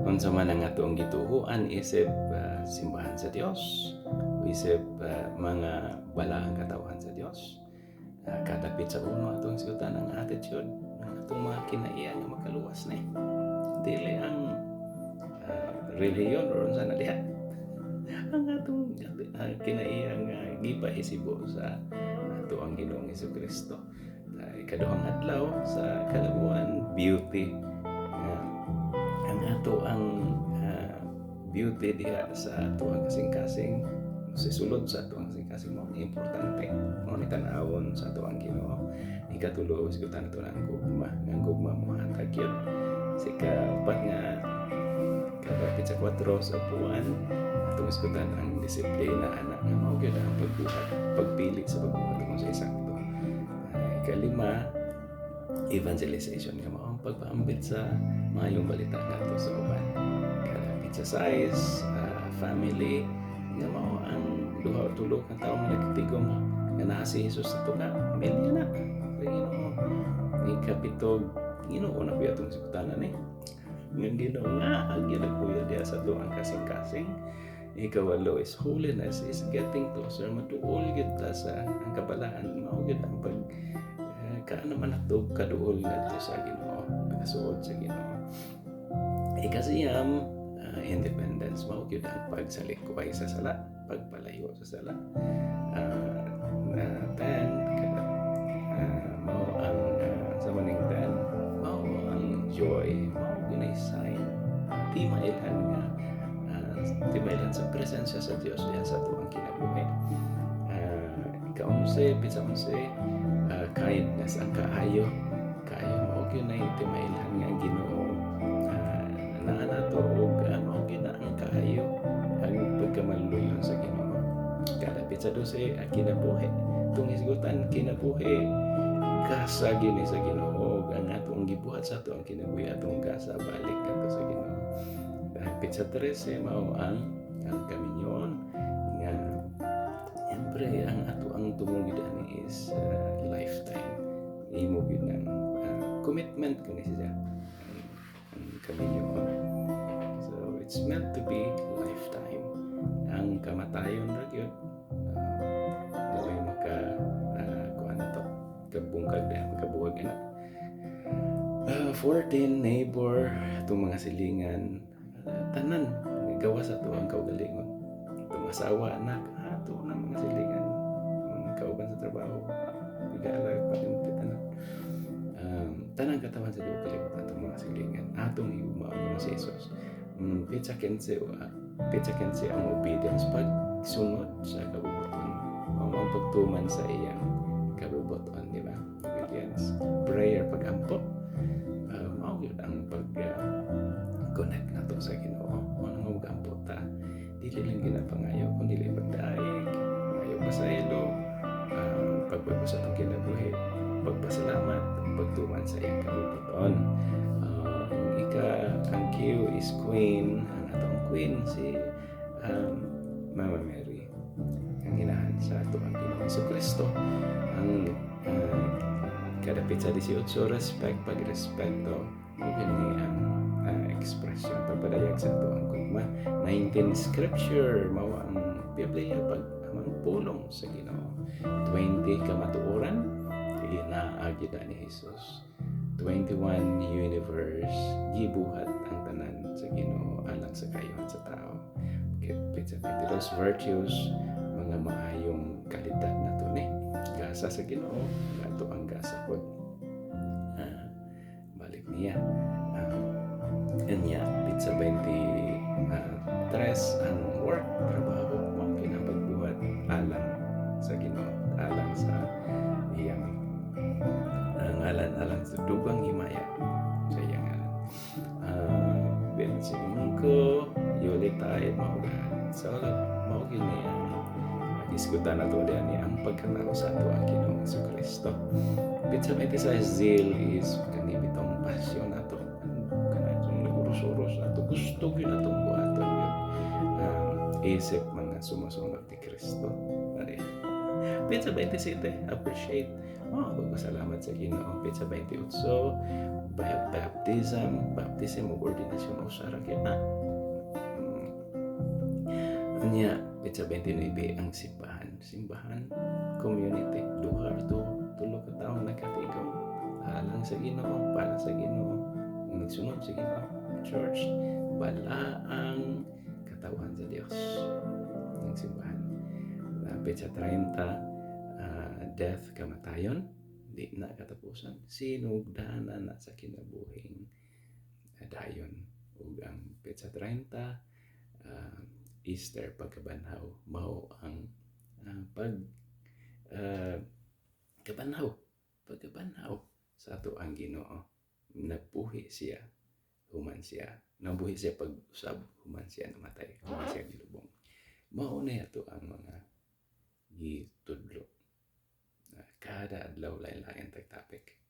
Unsa man ang atong gituohan isip simbahan sa Dios, isip mga balaang katawhan sa Dios. Kada pitsa uno atong hisgutan ang attitude ng atong mga kinaiya nga makaluwas ni. Dili ang relihiyon or unsa na diha. Ang atong kinaiya nga gipaisibo sa ato ang Ginoong Kristo. Ikaduhang adlaw sa kalabuan, beauty. Nga ang ato ang beauty diha sa ato ang kasing-kasing, sa sulod sa ato ang kasing-kasing, mao ni importante, mao ni tan-awon sa ato ang Ginoo. Ikatulo, hisgutan nato ang gugma, nga ang gugma mo hatag yun. Sa ikaapat nga kada pitsa 4 sa buwan, atong hisgutan ang disiplina ana nga mao gyud ang pagbuhat, pagpili sa pagbuhat kung sa eksakto. Ikalima, evangelization, nga mao ang pagpaambit sa maayong balita ngadto sa uban. Kada pitsa 6, family, nga mao ang duha o tulo ka tawo nga nagtigom nga naa si Jesus sa tunga, pamilya na sa Ginoo. Ikapito, Ginoo na kuya atong hisgutanan ni nga Ginoo nga ang ginakuya diha sa ato ang kasing-kasing. Ikawalo is holiness is getting closer, maduol gyud ta sa ang kabalaan, mao gyud ang pag kaano man ato kaduol ngadto sa Ginoo, pagkasuod sa Ginoo. Ikasiyam, independence, mao gyud ang pagsalikway sa sala, pagpalayo sa sala. Na 10 kada mao ang sa maning 10, mao ang joy, mao gyud ay sign timailhan nga timailhan sa presensya sa Dios diha sa atuang kinabuhi. Ika-11, pitsa 11, kindness, ang kaayo. Kaayo mao gyud ay timailhan nga ang Ginoo naa nato ug mao gyud na ang kaayo, ang pagkamaluyon sa Ginoo. Kada pitsa 12, ang kinabuhi. Itong hisgutan kinabuhi, gasa gyud ni sa Ginoo ug ang atong gibuhat sa ato ang kinabuhi, atong gasa balik kadto sa Ginoo. Pitsa 13, mao ang kaminyoon nga siyempre ang ato ang tungog gyud ani is lifetime, imo gyud ng commitment kani siya ang kaminyoon. So it's meant to be lifetime. Ang kamatayon ra gyud uh, maka kuan na to, kabungkag diha, makabuwag ana. 14, neighbor, itong mga silingan, tanan gawas sa ato ang kaugalingon, itong asawa, anak, ato na mga silingan, mga kauban sa trabaho, higala, patinti, tanan, tanang katawan sa tibuok kalibutan, atong mga silingan, atong higugmaon si Jesus. Pitsa 15, pitsa 15, ang obedience, pagsunod sa kabubuton, ang pagtuman sa iyang kabubuton, di ba? Obedience. Prayer, pagampo, mao gyud ang pag connect nato sa Ginoo. Mao nang magampo ta, dili lang ginapangayo kun dili pagdaig, pangayo pasaylo, pagbago sa atong kinabuhi, pagpasalamat, pagtuman sa iyang kabubuton. Ang ika ang Q is queen, ang atong queen si Mama Mary, ang inahan sa ato ang Ginoong Kristo. Ang kada pitsa 18, respect, pagrespeto, mao gani ang expression, pagpadayag sa ato ang gugma. 19, scripture, mao ang Biblia, pag ang pulong sa Ginoo. 20, kamatuoran, inaagi na ni Jesus. 21, universe, gibuhat ang tanan sa Ginoo alang sa kaayohan sa tao. Okay, pitsa 22, virtues, mga maayong kalidad na to ni gasa sa Ginoo, ato ang gasa pod balik niya. Anya pitsa 23, ang work, trabaho, mao kinapagbuhat alang sa Ginoo, alang sa iyang ngalan, alang sa dugang himaya sa iyang ngalan. 25, Yuletide, mao so mao gini ang isgutan nato diyan ni ang pagkatao sa ato ang Ginoong Kristo. Pitsa 26, zeal is kani bitong passion nato, kana itong nag-uros-uros ato, gusto gyud atong buhaton yun, isip mga sumusunod ni Kristo. Ari. Petsa 27, appreciate. Oh, pagpasalamat sa Ginoo. Petsa 28, baptism, baptism ug ordinasyon, usa ra gyud na. Unya, petsa 29, ang simbahan. Simbahan, community, duha or tulo ka tawo nagkatigom alang sa Ginoo, para sa Ginoo, nagsunod sa Ginoo. Church, balaang katawhan sa Dios ng simbahan. Petsa 30, death, kamatayon, di na katapusan. Sinugdanan na sa kinabuhing dayon. Ug ang petsa 30, Easter, pagkabanhaw, mao ang pag kabanhaw, pagkabanhaw sa ato ang Ginoo. Nabuhi siya, human siya. Nabuhi siya pag-usab, human siya namatay, human siya gilubong. Mao na ato ang mga gitudlo. Kada adlaw lain-lain tag topic.